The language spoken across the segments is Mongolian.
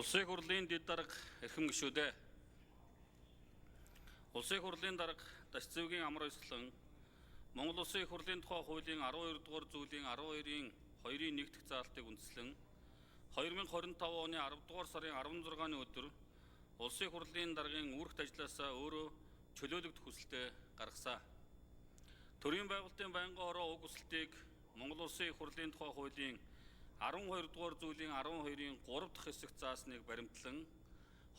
Улсын хурлын дэд дарга эрхэм гишүүд ээ. Улсын хурлын дарга Дашцэвгийн амар ёслон Монгол Улсын их хурлын тухай хуулийн 12 дугаар зүйлийн 12-ын 2-ын 1 дахь заалтыг үндэслэн 2025 оны 10 дугаар сарын 16-ны өдөр Улсын их хурлын даргын үүрэгт ажлаасаа өөрөө чөлөөлөгдөх хүсэлтээ гаргасан. Төрийн байгуулалтын байнгын хороо уг хүсэлтийг Монгол Улсын их хурлын тухай хуулийн 12 дугаар зүйлийн 12-ын 3 дахь хэсэгт заасныг баримтлан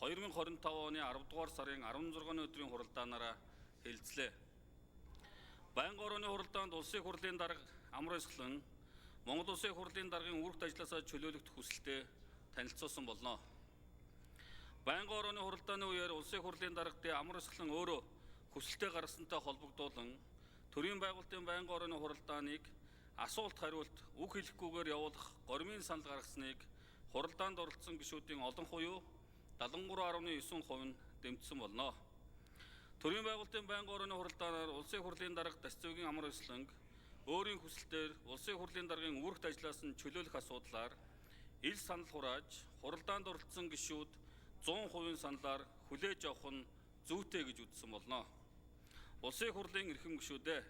2025 оны 10 дугаар сарын 16-ны өдрийн хуралдаанаараа хэлэлцлээ. Байнгын орооны хуралдаанд Улсын их хурлын дарга Амар Ёслон Монгол Улсын их хурлын даргын үүрэгт ажлаасаа чөлөөлөгдөх хүсэлтээ танилцуулсан болно. Байнгын орооны хуралдааны үеэр Улсын их хурлын дарга Д. Амар Ёслон өөрөө хүсэлтээ гаргасантай холбогдуулан төрийн байгуулалтын байнгын орооны хуралдааныг асуулт хариулт үг хэлэхгүйгээр явуулах гормын санал гаргасныг хуралдаанд оролцсон гишүүдийн олон хувь 73.9% нь дэмжсэн болно. Төрийн байгуулалтын байнгын орооны хуралдаанаар Улсын их хурлын дарга Дашцэвгийн Амар Ёслонг өөрийн хүсэлтээр Улсын их хурлын даргын үүрэгт ажлаас нь чөлөөлөх асуудлаар ил санал хурааж хуралдаанд оролцсон гишүүд 100% саналаар хүлээж авах нь зүйтэй гэж үзсэн болно. Улсын их хурлын эрхэм гишүүд ээ.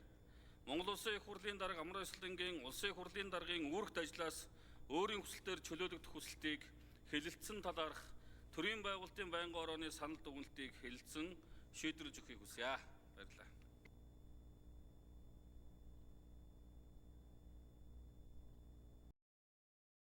Монгол Улсын их хурлын дарга Амар Ёслонгийн Улсын их хурлын даргын үүрэгт ажлаас өөрийн хүсэлтээр чөлөөлөгдөх хүсэлтийг хэлэлцсэн талаарх төрийн байгуулалтын байнгын орооны санал дүгнэлтийг хэлэлцэн шийдвэрлэж өгөхийг хүсье. Баярлалаа.